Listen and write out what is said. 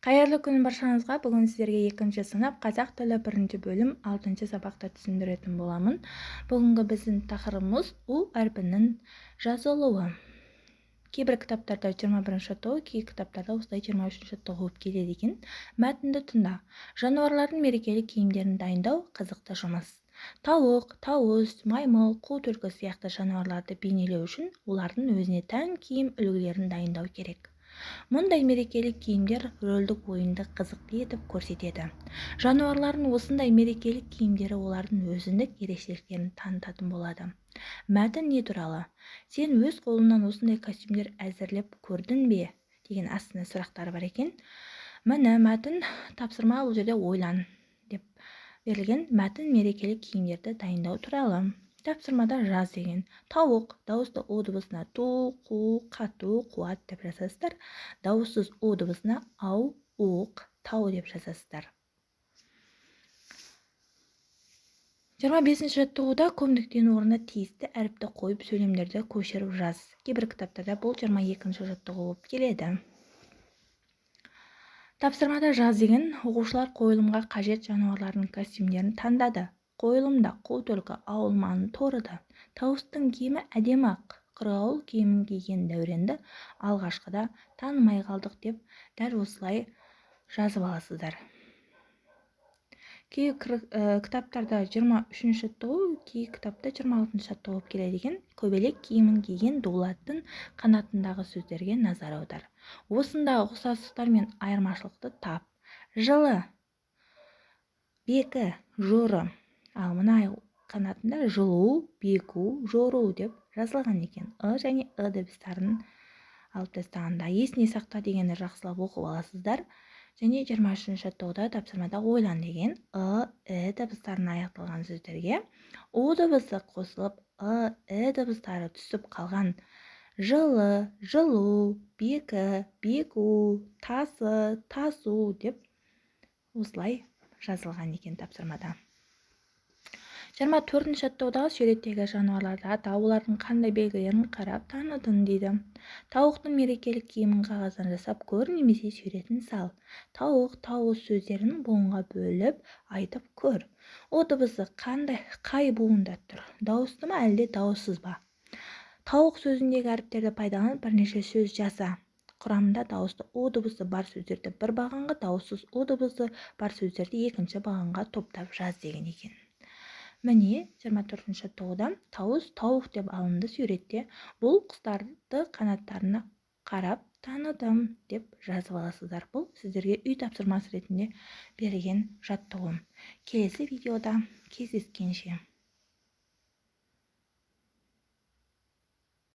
Қайырлы күн баршаңызға! Бүгін сіздерге екінші сынып, қазақ тілі, бірінші бөлім, алтыншы сабақты түсіндіретін боламын. Бүгінгі біздің тақырыбымыз — у әрпінің жазылуы. Кейбір кітаптарда 21 жаттығу, кей кітаптарда осылай 23 жаттығу болып келеді екен. Мәтінді тыңда. Жануарлардың мерекелік киімдерін дайындау — қызықты жұмыс. Тауық, тауыс, маймыл, қу түлкі сияқты жануарларды бейнелеу үшін олардың өзіне тән киім үлгілерін дайындау керек. Мұндай мерекелік киімдер рөлдік ойынды қызықты етіп көрсетеді. Жануарлардың осындай мерекелік киімдері олардың өзіндік ерекшеліктерін танытатын болады. Мәтін не туралы? Сен өз қолыңнан осындай костюмдер әзірлеп көрдің бе, деген астында сұрақтар бар екен. Міне, мәтін. Тапсырма бұл жерде «Ойлан» деп берілген. Мәтін мерекелік киімдерді дайындау туралы. Тапсырмада «Жаз» деген. Тауық: дауысты у дыбысына ту, қу, қату, қуат деп жазасыздар. Дауыссыз у дыбысына ау, уық, тау деп жазасыздар. 25-жаттығуда көм нүктенің орнына тиісті әріпті қойып, сөйлемдерді көшіріп жаз. Кейбір кітаптарда бұл 22-жаттығу болып келеді. Тапсырмада «Жаз» деген. Оқушылар қойылымға қажет жануарлардың костюмдерін таңдады. Қойылымда қу түлкі ауыл маңын торыды. Тауыстың киімі әдемі-ақ. Қырғауыл киімін киген Дәуренді алғашқыда танымай қалдық деп дәл осылай жазып аласыздар. Кей кітаптарда 23-жаттығу, кей кітапта 26-жаттығу болып келеді екен. Көбелек киімін киген Дулаттың қанатындағы сөздерге назар аудар. Осындағы ұқсастықтар мен айырмашылықты тап. Жылы, бекі, жоры. Ал мына қанатында жылу, беку, жору деп жазылған екен. Ы және ы дыбыстарын алып тастағанда. «Есіне сақта» дегенді жақсылап оқып аласыздар. Және 23-жаттығуда тапсырмада «Ойлан» деген. Ы, і дыбыстарына аяқталған сөздерге у дыбысы қосылып, ы, і дыбыстары түсіп қалған: жылы, жылу, бекі, беку, тасы, тасу деп осылай жазылған екен тапсырмада. 24-жаттығудағы суреттегі жануарларды ата, олардың қандай белгілерін қарап таныдың дейді. Тауықтың мерекелік киімін қағаздан жасап көр немесе суретін сал. Тауық, тауыс сөздерін буынға бөліп айтып көр. О дыбысы қандай, қай буында тұр, дауысты ма, әлде дауыссыз ба? Тауық сөзіндегі әріптерді пайдаланып, бірнеше сөз жаса. Құрамында дауысты у дыбысы бар сөздерді бір бағанға, дауыссыз у дыбысы бар сөздерді екінші бағанға топтап жаз деген екен. Міне, 24-жаттығуда тауыс, тауық деп алынды суретте. Бұл құстарды қанаттарына қарап таныдым деп жазып аласыздар. Бұл сіздерге үй тапсырмасы ретінде берілген жаттығу. Келесі видеода кездескенше!